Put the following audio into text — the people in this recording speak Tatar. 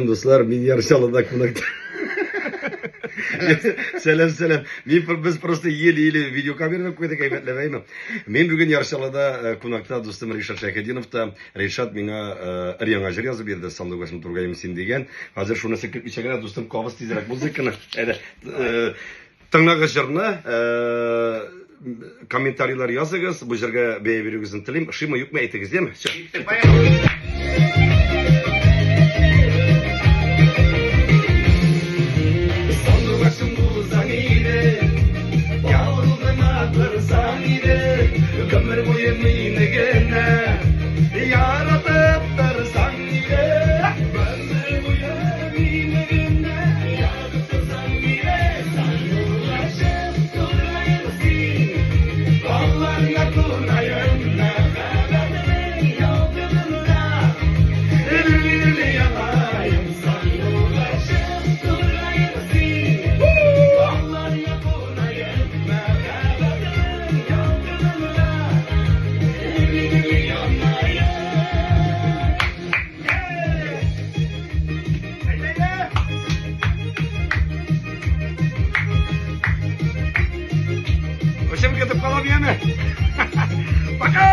Дуслар, мин Яр Чаллыда кунакта. Сәлам, сәлам. Мин без просто еле-еле видеокамераны куйдык, әйбәтләп әйме. Мин бүген Яр Чаллыда кунакта дустым Ришат Шәйхетдиновта. Ришат миңа өр-яңа җыр язып бирде, Сандугачым тургаем син дигән. Хәзер шуны көтмичә генә дустым кабыз тизрәк музыканы. Әйдә, тыңлагыз җырны, комментарийлар языгыз, бу җырга бәя бирүегезне телим. Ошыймы, юкмы әйтегез, яме? Всё. Сандугачым булсаң иде, ялгыз гына торсаң иде, гомер буе мине генә яратып торсаң иде. Гомер буе мине генә яратып торсаң иде. Сандугачым, тургаем син, тауларга кунаем, мәхәббәтнең ялкынында дерли-дерли янаем. Сандугачым, тургаем син, тауларга кунаем, мәхәббәтнең ялкынында дерли-дерли янаем. Өчем кетіп қалам, яме. Пока!